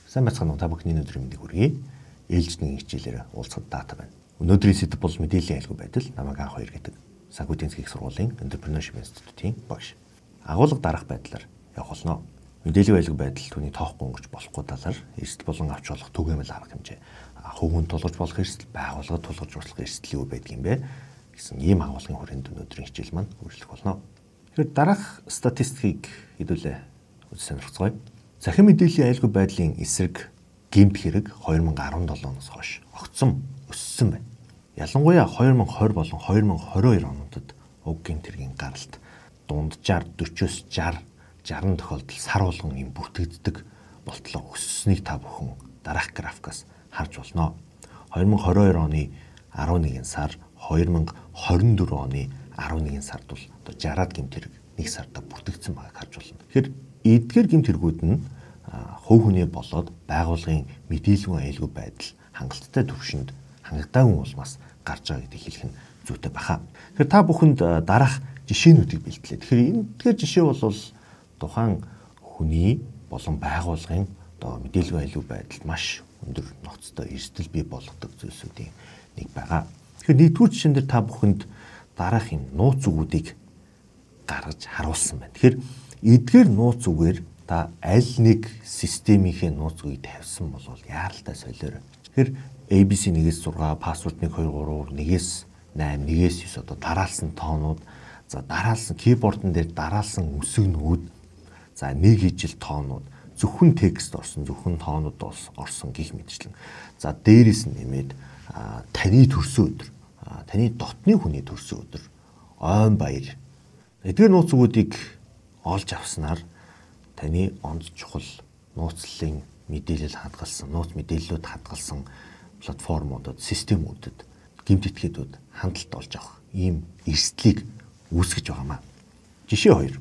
Сайн байцгаана уу, та бүхний өнөөдрийн мэндийг хүргэе. Ээлж нэгэн хичээлээр уулзахад дата байна. Өнөөдрийн сэдэв бол мэдээллийн аюулгүй байдал. Намайг анх хоёр гэдэг Санхүү эдийн засгийн их сургуулийн Entrepreneurship Institute-ийн багш. Агуулга дараах байдлаар явах болно. Мэдээллийн аюулгүй байдал түүний тоохгүй өнгөрч болохгүй талаар эрсдэл болон авч болох түгээмэл арга хэмжээ. Хүүхэн тулгарч болох эрсдэл, байгууллагад тулгарч болох эрсдэл юу байдаг юм бэ гэсэн ийм агуулгын хүрээнд өнөөдрийн хичээл маань үргэлжлэх болно. Тэгэхээр дараах статистикийг хэдүүлээ үзэж сонирхцгоё. Цахим мэдээллийн аюулгүй байдлын эсрэг гэмт хэрэг 2017 оноос хойш огцом өссөн байна. Ялангуяа 2020 болон 2022 онуудад уг гэмт хэргийн гаралт дунджаар 40-оос 60 60 тохиолдол сар болгон юм бүртгэгддэг болтлоо өссөнийг та бүхэн дараах графикаас харж болно. 2022 оны 11 сар, 2024 оны 11 сард бол одоо 60-аад гэмт хэрэг нэг сарда бүртгэгдсэн байгааг харж болно. Тэгэхээр эдгээр гэмт хэрэгүүд нь хувь хүний болоод байгууллагын мэдээллийн аюулгүй байдал хангалттай түвшинд хангагдаагүй улмаас гарч байгаа гэдгийг хэлэх нь зүйтэй баха. Тэгэхээр та бүхэнд дараах жишээнүүдийг бэлтлээ. Тэгэхээр энэ эдгээр жишээ бол тухайн хүний болон байгууллагын одоо мэдээллийн аюулгүй байдалд маш өндөр ноцтой эрсдэл бий болгодог зүйлсүүдийн нэг байгаа. Тэгэхээр нэгдүгээр жишээн дээр та бүхэнд дараах юм нууц үгүүдийг гаргаж харуулсан байна. Тэгэхээр эдгээр нууц үгээр та аль нэг системийнхээ нууц үгийг тавьсан бол яаралтай солиорой. Тэгэхээр ABC 1-6, password 1 2 3, 1-8, 1-9 одоо дараалсан тоонууд, за дараалсан keyboard-н дээр дараалсан үсгнүүд, за нэг ижил тоонууд, зөвхөн текст орсон, зөвхөн тоонууд орсон гих мэтчлэн. За дээрээс нь нэмээд таны төрсөн өдөр, таны дотны хүний төрсөн өдөр, ойн баяр. Эдгээр нууц үгүүдийг олж авснаар таны онд чухал нууцлалын мэдээлэл хадгалсан, нууц мэдээллүүд хадгалсан платформудад, системүүдэд гэмт этгээдүүд хандлт олж авах ийм эрсдлийг үүсгэж байгаамаа. Жишээ 2.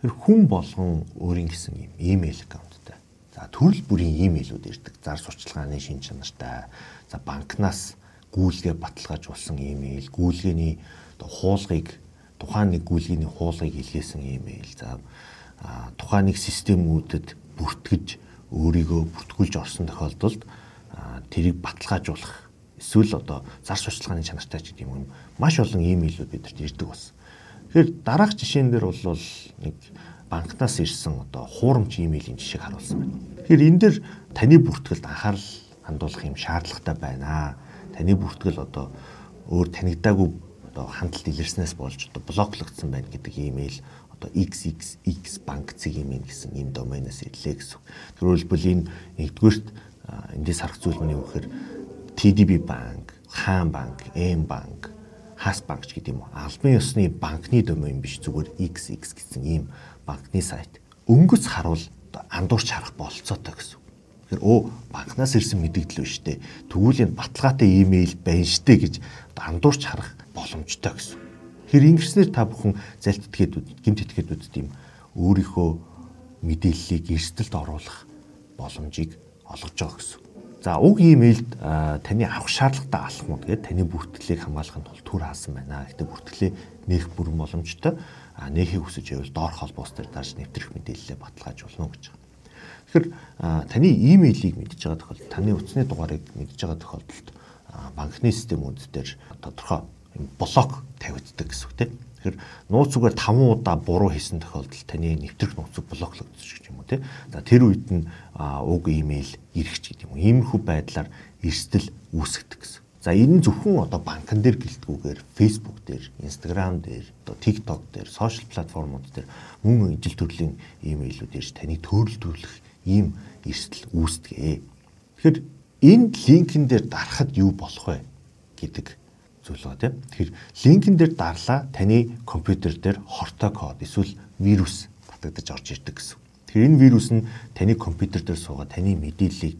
Тэр хүн болгон өөрийн гэсэн ийм имэйл аккаунттай. За төрөл бүрийн имэйлүүд ирдэг. Зар сурчлагын шин чанартай. За банкнаас гүйлгээ баталгаажуулсан имэйл, гүйлгээний хуулгыг, тухайн нэг гүйлгээний хуулгыг илгээсэн имэйл. За тухайн нэг системүүдэд бүртгэж өөрийгөө бүртгүүлж орсон тохиолдолд тэрийг баталгаажуулах эсвэл одоо зар сурчлагын чанартай ч гэдэг юм маш олон имэйлүүд бидэрт ирдэг болсон. Тэгэхээр дараах жишээн дээр бол нэг банкнаас ирсэн одоо хуурамч имэйлийн жишээг харуулсан байна. Тэгэхээр энэ дээр таны бүртгэлд анхаарал хандуулах юм шаардлагатай байна. Таны бүртгэл одоо өөр танигдаагүй одоо хандлт илэрснээс болж одоо блоклогдсон байна гэдэг имэйл одоо XXX банк цэг имэйл гэсэн ийм доменоос ирлээ гэсэн. Тэрвэр энэ нэгдүгээрт эндээс харах зүйл маань юу гэхээр TDB банк, Хаан банк, M банк, Хас банк ч гэдэг юм уу. Албан ёсны банкны домен биш, зүгээр XX гэсэн ийм банкны сайт. Өнгөц харуул андуурч харах бололцоотой гэсэн. Тэгэхээр банкнаас ирсэн мэдээлэл биш үү? Тэгвэл энэ баталгаатай имэйл байна штэ гэж андуурч харах боломжтой гэсэн. Тэгэхээр ингэснээр та бүхэн залт этгээдүүд, гэмт этгээдүүдэд ийм өөрийнхөө мэдээллийг эрсдэлд оруулах боломжийг олгож байгаа гэсэн. За уг имэйлд таны авах шаардлагатай алхмууд гээд таны бүртгэлийг хамгаалахын тулд түр хаасан байна. Гэхдээ бүртгэлээ нээх бүрэн боломжтой. Нээхийг хүсэж байвал доор холбоос дээр дарж нэвтрэх мэдээллээ баталгаажуулна гэж байгаа. Тэгэхээр таны имэйлийг мэдж байгаа тохиолдолд, таны утасны дугаарыг мэдж байгаа тохиолдолд банкны системүүд дээр тодорхой блок тавигддаг гэсэн үг тийм. Тэгэхээр нууц үгээр 5 удаа буруу хийсэн тохиолдолд таны нэвтрэх нууц үг блоклогдож гэж юм уу тийм. За тэр үед нь уг имэйл ирэх ч гэдэг юм уу. Иймэрхүү байдлаар эрсдэл үүсгдэг гэсэн. За энэ нь зөвхөн одоо банкн дээр гэлтгүүгээр Facebook дээр, Instagram дээр, одоо TikTok дээр, сошиал платформуд дээр мөн ижил төрлийн имэйлүүд ирж таны төөрөлдүүлэх ийм эрсдэл үүсдэг. Тэгэхээр энэ линкэн дээр дарахад юу болох вэ гэдэг зүйл байгаа тийм. Тэгэхээр линкэн дээр дарлаа таны компьютер дээр хортой код эсвэл вирус татагдаж орж ирдэг гэсэн. Тэгэхээр энэ вирус нь таны компьютер дээр суугаад таны мэдээллийг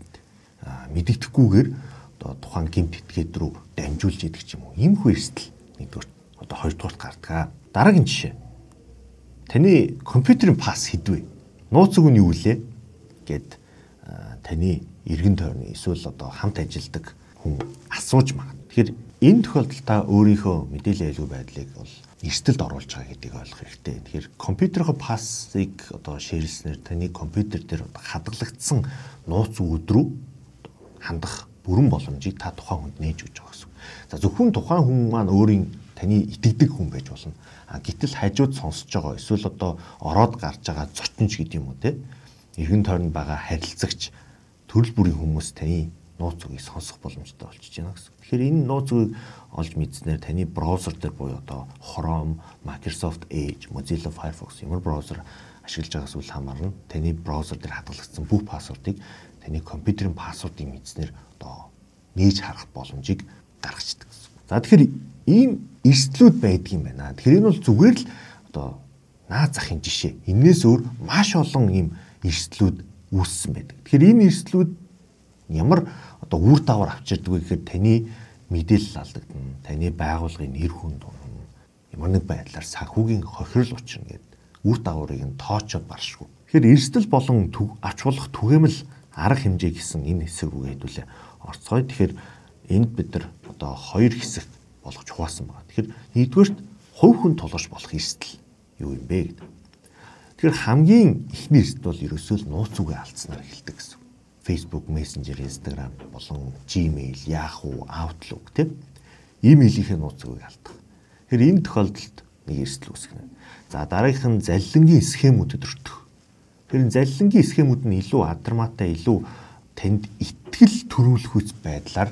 мэдэгдэхгүйгээр одоо тухайн гэмт этгээд рүү дамжуулж идэг ч юм уу. Иймэрхүү эрсдэл нэгдүгээр, одоо хоёрдугаарт гардаг. Дараагийн жишээ. Таны компьютерийн пас хэд вэ? Нууц үг нь юу вэ? Гэд таны эргэн тойрны эсвэл одоо хамт ажилладаг хүн асууж магад. Тэгэхээр энэ тохиолдолд та өөрийнхөө мэдээллийн аюулгүй байдлыг бол эрсдэлд оруулж байгаа гэдгийг ойлгох хэрэгтэй. Тэгэхээр компьютерийнхоо пассыг одоо шеэрлснээр таны компьютер дээр одоо хадгалагдсан нууц үгүүд рүү хандах бүрэн боломжийг та тухайн хүнд нээж өгч байгаа гэсэн. За зөвхөн тухайн хүн маань өөрийн таны итгэдэг хүн байж болно. А гэтэл хажууд сонсож байгаа эсвэл одоо ороод гарч байгаа зочинч гэдэг юм уу те. Эргэн тойронд байгаа харилцагч төрөл бүрийн хүмүүс таны нууц үгийг сонсох боломжтой болчихж байна гэсэн. Тэгэхээр энэ нууц үгийг олж мэдснээр таны браузер дээр буюу одоо Chrome, Microsoft Edge, Mozilla Firefox ямар браузер ашиглаж байгаас үл хамааран таны браузер дээр хадгалагдсан бүх пассвортыг таны компьютерийн пассвортыг мэдснээр одоо нээж харах боломжийг гаргацдаг гэсэн. За тэгэхээр ийм эрсдлүүд байдаг юм байна. Тэгэхээр энэ бол зүгээр л одоо наад захын жишээ. Энээс өөр маш олон ийм эрсдлүүд үүссэн байдаг. Тэгэхээр энэ эрсдлүүд ямар одоо үр дагавар авчирдаг вэ гэхээр таны мэдээлэл алдагдана, таны байгууллагын нэр хүнд унана, ямар нэг байдлаар санхүүгийн хохирол учрна гэдэг үр дагаврыг нь тоочод баршгүй. Тэгэхээр эрсдэл болон авч болох түгээмэл арга хэмжээ гэсэн энэ хэсэг рүү хэдүүлээ орцгоё. Тэгэхээр энд бид нар одоо хоёр хэсэг болгож хуваасан байна. Тэгэхээр нэгдүгээрт хувь хүн тулгарч болох эрсдэл юу юм бэ гэдэг. Тэгэхээр хамгийн эхний эрсдэл бол ерөөсөө л нууц үгээ алдснаар эхэлдэг гэсэн. Facebook, Messenger, Instagram болон Gmail, Yahoo, Outlook тийм имэйлийнхээ нууц үгийг алдах. Тэгэхээр энэ тохиолдолд нэг эрсдэл үүсгэнэ. За дараагийнх нь заллингийн схемүүдэд өртөх. Тэгэхээр энэ заллингийн схемүүд нь илүү адармаатай, илүү танд итгэл төрүүлэхүйц байдлаар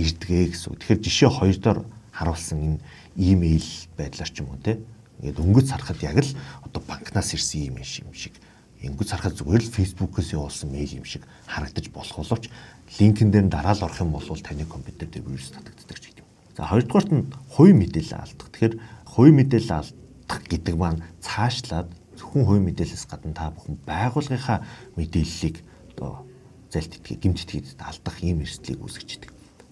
ирдгээ гэсэн үг. Тэгэхээр жишээ 2 доор харуулсан энэ имэйл байдлаар ч юм уу тийм ингээд өнгөц харахад яг л одоо банкнаас ирсэн имэйл юм шиг. Өнгөц харахад зүгээр л Facebook-ээс явуулсан мэйл юм шиг харагдаж болох боловч линкэн дээр нь дараал орох юм бол таны компьютер дээр вирус татагддаг ч гэдэг юм. За хоёрдугаарт нь хувийн мэдээлэл алдах. Тэгэхээр хувийн мэдээлэл алдах гэдэг маань цаашлаад зөвхөн хувийн мэдээлэлээс гадна та бүхэн байгууллагынхаа мэдээллийг одоо залт итгээ, гэмт итгээд алдах ийм эрсдлийг үүсгэж идэг.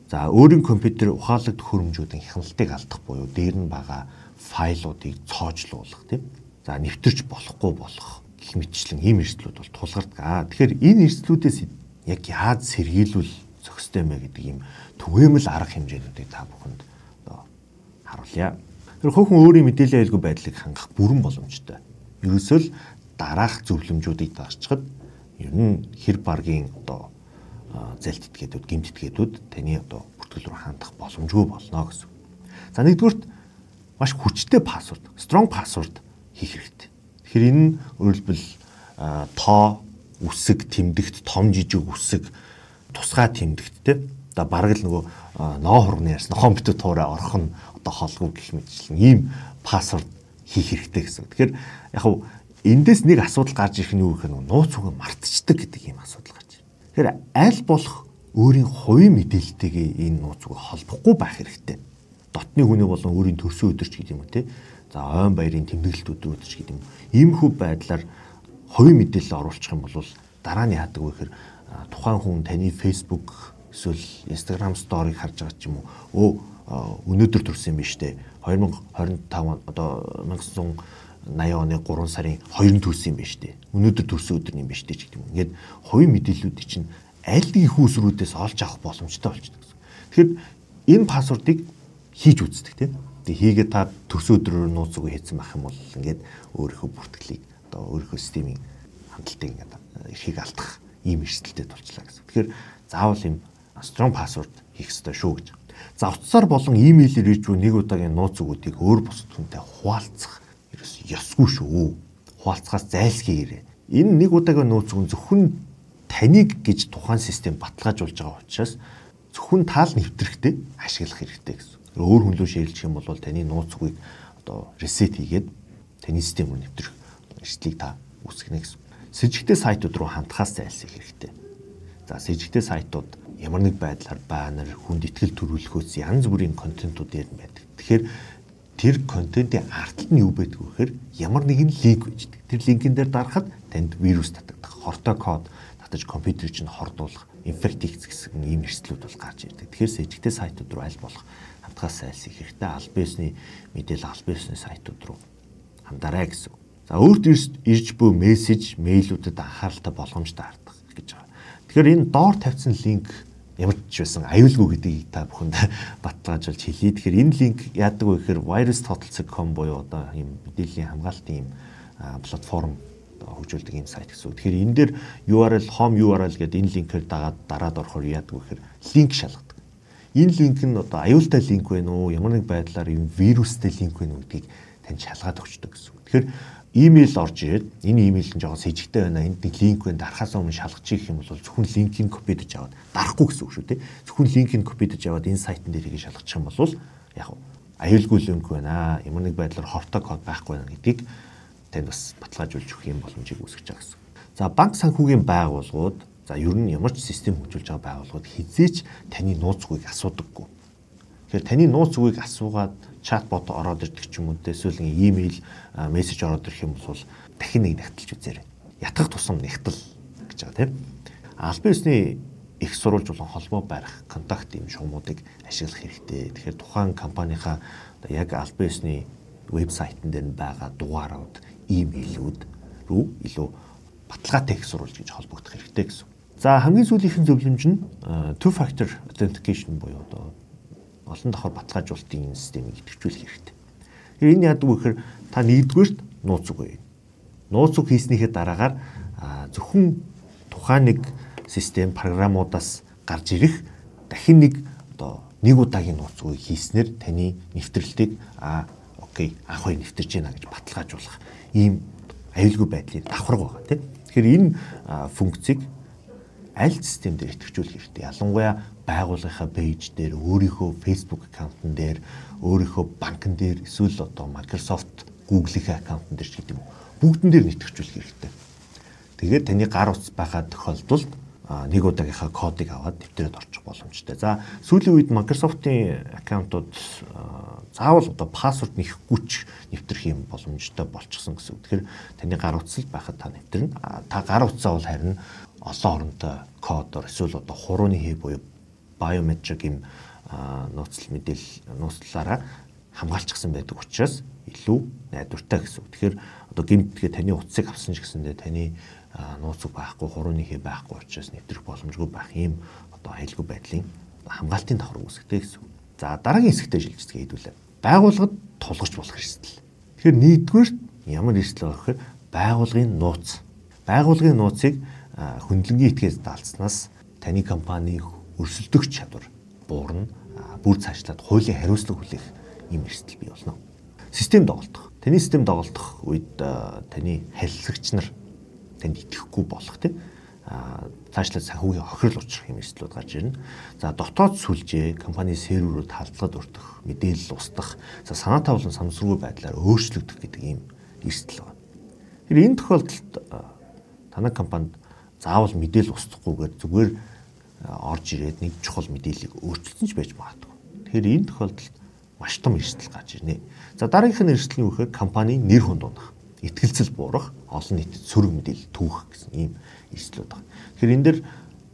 За өөрийн компьютер ухаалаг төхөөрөмжүүдийн хяналтыг алдах буюу дээр нь байгаа файлуудыг цоожлуулах тийм. За нэвтэрч болохгүй болох гэх мэтчлэн ийм эрсдлүүд бол тулгардаг. Тэгэхээр энэ эрсдлүүдээс яг яаж сэргийлвэл зохистой юм бэ гэдэг ийм түгээмэл арга хэмжээнүүдийг та бүхэнд одоо харуулъя. Тэр хүн өөрийн мэдээллийн аюулгүй байдлыг хангах бүрэн боломжтой. Ерөөсөө л дараах зөвлөмжүүдийг дарчхад ер нь хэр баргийн одоо залт этгээдүүд, гэмт этгээдүүд таны одоо бүртгэл рүү хандах боломжгүй болно гэсэн. За нэгдүгüүрт маш хүчтэй пассворд, strong password хийх хэрэгтэй. Тэгэхээр энэ нь өөрөлдвөл тоо, үсэг, тэмдэгт, том жижиг үсэг, тусгай тэмдэгт те. Одоо бараг л нөгөө ноо хурганы ярьсан нохоо битүү туурай орох нь одоо холгүй гэх мэтчлэн ийм пассворд хийх хэрэгтэй гэсэн. Тэгэхээр яг хав эндээс нэг асуудал гарч ирэх нь юу гэхээр нууц үгээ мартчихдаг гэдэг ийм асуудал гарч ирнэ. Тэгэхээр аль болох өөрийн хувийн мэдээлэлтэйгээ энэ нууц үгээ холбохгүй байх хэрэгтэй. Дотны хүний болон өөрийн төрсөн өдөр ч гэдэг юм уу те. За ойн баярын тэмдэглэлт өдрүүд ч гэдэг юм. Иймэрхүү байдлаар хувийн мэдээлэл оруулчих юм бол дараа нь яадаг вэ гэхээр тухайн хүн таны Facebook эсвэл Instagram story-г харж байгаа ч юм уу. Өнөөдөр төрсөн юм биш үү? 2025 он одоо 1980 оны 3 сарын 2-нд төрсөн юм биш үү? Өнөөдөр төрсөн өдөр юм биш үү ч гэдэг юм. Ингээд хувийн мэдээллүүдийг чинь аль нэгэн хүүсрүүдээс олж авах боломжтой болчихдог гэсэн. Тэгэхээр энэ пассвордыг хийж үздэг тийм. Тэгээ хийгээд та төрсөн өдрөөр нууц үгээ хийсэн байх юм бол ингээд өөрийнхөө бүртгэлийг одоо өөрийнхөө системийн хандлтыг ингээд эрхийг алдах ийм эрсдэлтэй тулчлаа гэсэн. Тэгэхээр заавал ийм strong password хийх ёстой шүү гэж. За утсаар болон имэйлээр ирж буй нэг удаагийн нууц үгүүдийг өөр бусад хүнтэй хуваалцах ерөөс ёсгүй шүү. Хуваалцахаас зайлсхийгээрэй. Энэ нэг удаагийн нууц үг нь зөвхөн таныг гэж тухайн систем баталгаажуулж байгаа учраас зөвхөн таал нэвтрэхдээ ашиглах хэрэгтэй гэсэн. Өөр хүн лөө шеэрлэх юм бол таны нууц үгийг одоо ресет хийгээд таны систем рүү нэвтрэх эрсдлийг та үүсгэнэ гэсэн. Сэжигтэй сайтууд руу хандхаас зайлсхийх хэрэгтэй. За сэжигтэй сайтууд ямар нэг байдлаар баннер, хүнд итгэл төрүүлэхөөс янз бүрийн контентууд дээр нь байдаг. Тэгэхээр тэр контентын ард талд нь юу байдаг вэ гэхээр ямар нэгэн линк байждаг. Тэр линкэн дээр дарахад танд вирус татагдах, хортой код татаж компьютерийг чинь хордуулах, инфект хийх гэсэн ийм эрсдлүүд бол гарч ирдэг. Тэгэхээр сэжигтэй сайтууд руу аль болох хандхаас зайлсхийх хэрэгтэй. Аль биесний мэдээлэл, аль биесний сайтууд руу хандаарай гэсэн. За өөрт ирж буй мессеж, мэйлүүдэд анхааралтай боломжтой хардах гэж байгаа. Тэгэхээр энэ доор тавьсан линк Ямар ч байсан аюулгүй гэдгийг та бүхэнд баталгаажуулж хэлье. Тэгэхээр энэ линк яадаг вэ гэхээр virustotal.com буюу одоо ийм мэдээллийн хамгаалтын ийм платформ хөгжүүлдэг ийм сайт гэсэн үг. Тэгэхээр энэ дээр URL home URL гэдэг энэ линкээр дагаад дараад орохоор яадаг вэ гэхээр линк шалгадаг. Энэ линк нь одоо аюултай линк байна уу, ямар нэг байдлаар ийм вирустэй линк байна уу гэдгийг танд шалгаад өгчдөг гэсэн үг. Тэгэхээр имэйл орж ирээд энэ имэйл нь жоохон сэжигтэй байна. Энд нэг линк байна. Дарахаас өмнө шалгачих гэх юм бол зөвхөн линкийг копидож аваад дарахгүй гэсэн үг шүү дээ. Зөвхөн линкийг копидож аваад энэ сайтн дээр хийгээ шалгачих юм бол яг аюулгүй линк байна. Ямар нэг байдлаар хортой код байхгүй байна гэдгийг танд бас баталгаажуулж өгөх юм боломжийг үүсгэж байгаа гэсэн. За банк санхүүгийн байгууллагууд, за ер нь ямар ч систем хөгжүүлж байгаа байгууллагууд хизээч таны нууц үгийг асуудаггүй. Тэгэхээр таны нууц үгийг асуугаад чатбот ороод ирдэг ч юм уу, эсвэл имэйл мессеж ороод ирэх юм бол дахин нэг нэгтэлж үзээрэй. Ятгах тусам нэгтэл гэж байгаа тийм. Албан ёсны их сурвалж болон холбоо барих контакт ийм шугамуудыг ашиглах хэрэгтэй. Тэгэхээр тухайн компанийнхаа яг албан ёсны вебсайтн дээр нь байгаа дугаарууд, имэйлүүд рүү илүү баталгаатай их сурвалж гэж холбогдох хэрэгтэй гэсэн. За хамгийн сүүлийнхэн зөвлөмж нь two factor authentication буюу одоо олон давхар баталгаажуулалтын системийг идэвхжүүлэх хэрэгтэй. Тэгэхээр энэ яадаг вэ гэхээр та нэгдүгээрт нууц үг байна. Нууц үг хийснийхээ дараагаар зөвхөн тухайн нэг систем програмуудаас гарч ирэх дахин нэг одоо нэг удаагийн нууц үгийг хийснээр таны нэвтрэлтийг окей анх хоёр нэвтэрч байна гэж баталгаажуулах ийм аюулгүй байдлын давхарга байгаа тийм. Тэгэхээр энэ функцийг аль систем дээр идэвхжүүлэх хэрэгтэй. Ялангуяа байгууллагынхаа пэйж дээр, өөрийнхөө Facebook аккаунтн дээр, өөрийнхөө банкн дээр, эсвэл одоо Microsoft, Google-ийн аккаунтн дээр ч гэдэг юм уу. Бүгдэн дээр идэвхжүүлэх хэрэгтэй. Тэгээд таны гар утас байгаа тохиолдолд нэг удаагийнхаа кодыг аваад нэвтрээд орчих боломжтой. За сүүлийн үед Microsoft-ийн аккаунтууд заавал одоо пассворд нэхэхгүй ч нэвтрэх юм боломжтой болчихсон гэсэн үг. Тэгэхээр таны гар утас л байхад та нэвтрэнэ. Та гар утсаа бол харин олон оронтой кодоор эсвэл одоо хурууны хээ буюу биометрик юм нууцлал мэдээлэл нууцлалаараа хамгаалчихсан байдаг учраас илүү найдвартай гэсэн үг. Тэгэхээр одоо гэмтгээ таны утсыг авсан ч гэсэндээ таны нууц үг байхгүй, хурууны хээ байхгүй учраас нэвтрэх боломжгүй байх ийм одоо аюулгүй байдлын хамгаалтын давхар үүсгдэг гэсэн үг. За дараагийн хэсэгтээ шилжицгээе хэдүүлээ. Байгууллагад тулгарч болох эрсдэл. Тэгэхээр нэгдүгээр ямар эрсдэл вэ гэхээр байгууллагын нууц. Байгууллагын нууцыг хөндлөнгийн этгээс даалцснаас таны компани өрсөлдөх чадвар буурна, бүр цаашлаад хуулийн хариуцлага хүлээх ийм эрсдэл бий болно. Систем доголдох. Таны систем доголдох үед таны харилцагч нар танд итгэхгүй болох тийм цаашлаад санхүүгийн хохирол учрах юм эрсдлүүд гарч ирнэ. За дотоод сүлжээ, компани серверүүд халдлагад өртөх, мэдээлэл устдах, за санаатай болон санамсаргүй байдлаар өөрчлөгдөх гэдэг ийм эрсдэл байна. Тэгэхээр энэ тохиолдолд танай компанид заавал мэдээлэл устдахгүйгээр зүгээр орж ирээд нэг чухал мэдээллийг өөрчилсөн ч байж магадгүй. Тэгэхээр энэ тохиолдолд маш том эрсдэл гарч ирнэ. За дараагийнх нь эрсдэл нь юу гэхээр компани нэр хүнд унах, итгэлцэл буурах, олон нийтэд сөрөг мэдээлэл түүх гэсэн ийм эрсдлүүд байна. Тэгэхээр энэ дэр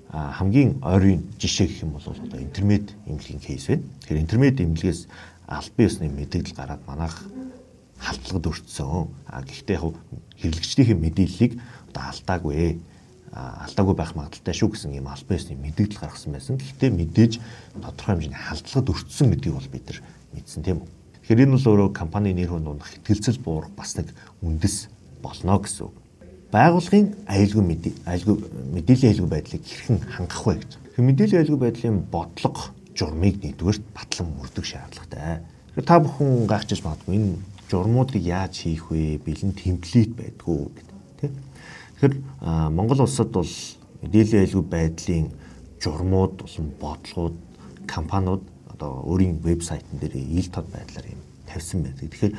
хамгийн ойрын жишээ гэх юм бол одоо интернет эмнэлгийн кейс байна. Тэгэхээр интернет эмнэлгээс албан ёсны мэдээлэл гараад манайх халдлагад өртсөн. Гэхдээ яг хэрэглэгчдийн мэдээллийг одоо алдаагүй алдаагүй байх магадaltaй шүү гэсэн ийм албан ёсны мэдээлэл гаргасан байсан. Гэхдээ мэдээж тодорхой хэмжээний халдлагад өртсөн гэдгийг бол бид нар мэдсэн тийм үү. Тэгэхээр энэ бол өөрөө компани нэр хүнд унах, итгэлцэл буурах бас нэг үндэс болно гэсэн үг. Байгууллагын аюулгүй мэдээллийн аюулгүй байдлыг хэрхэн хангах вэ гэж. Тэгэхээр мэдээллийн аюулгүй байдлын бодлого журмыг нэгдүгээрт батлан мөрдөх шаардлагатай. Тэгэхээр та бүхэн гайхчих магадгүй энэ журмуудыг яаж хийх вэ? Бэлэн темплейт байдгүй гэдэг тийм. Тэгэхээр Монгол улсад бол мэдээллийн аюулгүй байдлын журмууд болон бодлогууд компаниуд одоо өөрийн вебсайтн дээр ил тод байдлаар юм тавьсан байдаг. Тэгэхээр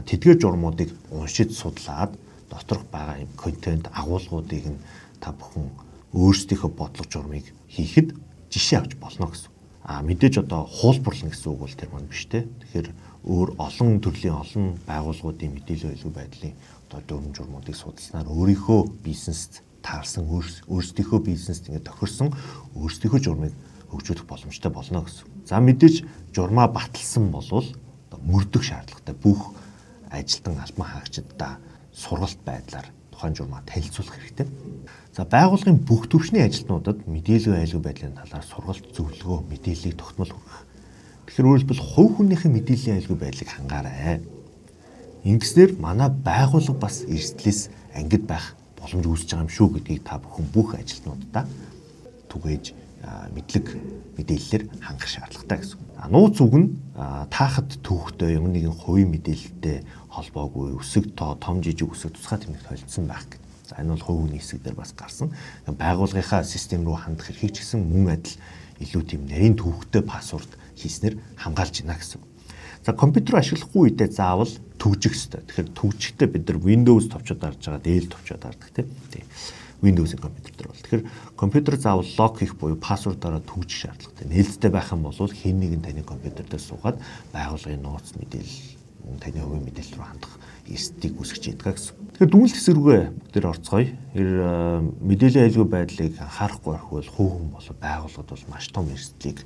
тэдгээр журмуудыг уншиж судлаад доторх байгаа юм контент агуулгуудыг нь та бүхэн өөрсдийнхөө бодлого журмыг хийхэд жишээ авч болно гэсэн. Мэдээж одоо хуулбарлана гэсэн үг бол тэр маань биш те. Тэгэхээр өөр олон төрлийн олон байгууллагуудын мэдээллийн аюулгүй байдлын одоо дүрм журмуудыг судалснаар өөрийнхөө бизнест таарсан, өөрсдийнхөө бизнест ингээд тохирсон өөрсдийнхөө журмыг хөгжүүлэх боломжтой болно гэсэн. За мэдээж журмаа баталсан болвол одоо мөрдөх шаардлагатай. Бүх ажилтан албан хаагчдаа сургалт байдлаар тухайн журмаа танилцуулах хэрэгтэй. За байгууллагын бүх түвшний ажилтнуудад мэдээллийн аюулгүй байдлын талаар сургалт, зөвлөгөө, мэдээллийг тогтмол хүргэх. Тэгэхээр өөрөлдвөл хувь хүнийхээ мэдээллийн аюулгүй байдлыг хангаарай. Ингэснээр манай байгууллага бас эрсдлээс ангид байх боломж үүсэж байгаа юм шүү гэдгийг та бүхэн бүх ажилтнуудаа түгээж мэдлэг мэдээллээр хангах шаардлагатай гэсэн. Нууц үг нь таахад түүхтэй ямар нэгэн хувийн мэдээлэлтэй холбоогүй өсөг тоо, том жижиг өсөг тусгай тэмдэгт холилдсон байх гэдэг. За энэ бол хувь хүний хэсэг дээр бас гарсан. Байгууллагынхаа систем рүү хандах эрхийг ч гэсэн мөн адил илүү тийм нарийн түүхтэй пассворд хийснээр хамгаалж байна гэсэн. За компьютер ашиглахгүй үедээ заавал түгжих ёстой. Тэгэхээр түгжихдээ бид нар Windows товчоо дарж байгаа, Dell товчоо дардаг тийм. Windows-ийн компьютер дээр бол. Тэгэхээр компьютер заавал лок хийх буюу пассвордаараа түгжих шаардлагатай. Нээлттэй байх юм бол хэн нэгэн таны компьютер дээр суугаад байгууллагын нууц мэдээлэл, мөн таны хувийн мэдээлэл рүү хандах эрсдлийг үүсгэж яадаг гэсэн. Тэгэхээр дүгнэлт хэсэг рүүгээ бүгдээр орцгоё. Мэдээллийн аюулгүй байдлыг анхаарахгүй орхивол хувь хүн болон байгууллагад бол маш том эрсдлийг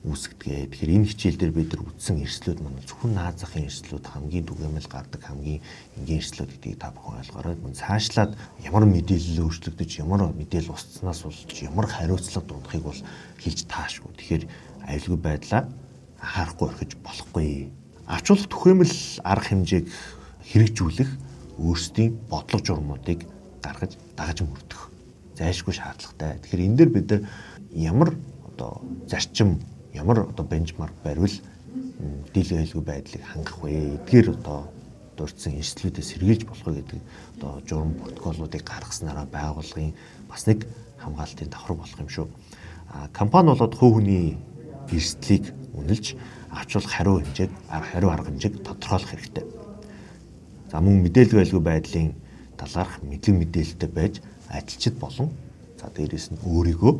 үүсгэдэг. Тэгэхээр энэ хичээл дээр бид нар үзсэн эрсдлүүд маань зөвхөн наад захын эрсдлүүд, хамгийн түгээмэл гардаг хамгийн энгийн эрсдлүүд гэдгийг та бүхэн ойлгоорой. Мөн цаашлаад ямар мэдээлэл өөрчлөгдөж, ямар мэдээлэл устснаас болж ямар хариуцлага дундахыг бол хэлж таашгүй. Тэгэхээр аюулгүй байдлаа анхаарахгүй орхиж болохгүй. Авч болох түгээмэл арга хэмжээг хэрэгжүүлэх өөрсдийн бодлого журмуудыг гаргаж дагаж мөрдөх зайлшгүй шаардлагатай. Тэгэхээр энэ дээр бид нар ямар одоо зарчим, ямар одоо бенчмарк баривал мэдээллийн аюулгүй байдлыг хангах вэ? Эдгээр одоо дурдсан эрсдлүүдээс сэргийлж болох вэ гэдэг одоо журам протоколуудыг гаргаснараа байгууллагын бас нэг хамгаалтын давхар болох юм шүү. Компани болоод хувь хүний эрсдлийг үнэлж авч болох хариу хэмжээг, хариу арга хэмжээг тодорхойлох хэрэгтэй. За мөн мэдээллийн аюулгүй байдлын талаарх мэдлэг мэдээлэлтэй байж ажилчид болон за дээрээс нь өөрийгөө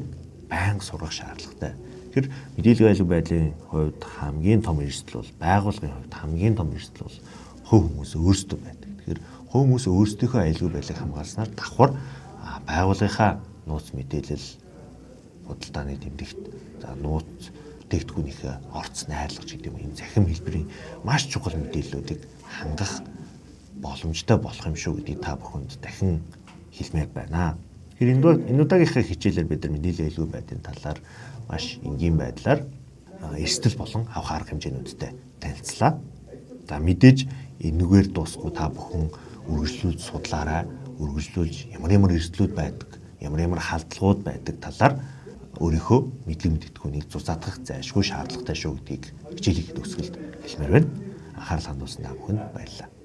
байнга сургах шаардлагатай. Тэгэхээр мэдээллийн аюулгүй байдлын хувьд хамгийн том эрсдэл бол байгууллагын хувьд хамгийн том эрсдэл бол хувь хүмүүс өөрсдөө байдаг. Тэгэхээр хувь хүмүүс өөрсдийнхөө аюулгүй байдлыг хамгаалснаар давхар байгууллагынхаа нууц мэдээлэл, худалдааны тэмдэгт, за нууц бүтээгдэхүүнийхээ орц найрлагч гэдэг юм энэ захим хэлбэрийн маш чухал мэдээллүүдийг хангах боломжтой болох юм шүү гэдгийг та бүхэнд дахин хэлмээр байна. Тэгэхээр энэ удаагийнхаа хичээлээр бид нар мэдээллийн аюулгүй байдлын талаар маш энгийн байдлаар эрсдэл болон авах арга хэмжээнүүдтэй танилцлаа. За мэдээж энэгээр дуусахгүй та бүхэн үргэлжлүүлж судлаарай, үргэлжлүүлж ямар ямар эрсдлүүд байдаг, ямар ямар халдлагууд байдаг талаар өөрийнхөө мэдлэг мэдгэдэггүйнийг зузаатгах зайлшгүй шаардлагатай шүү гэдгийг хичээлийн төгсгөлд хэлмээр байна. Анхаарал хандуулсан та бүхэнд баярлалаа.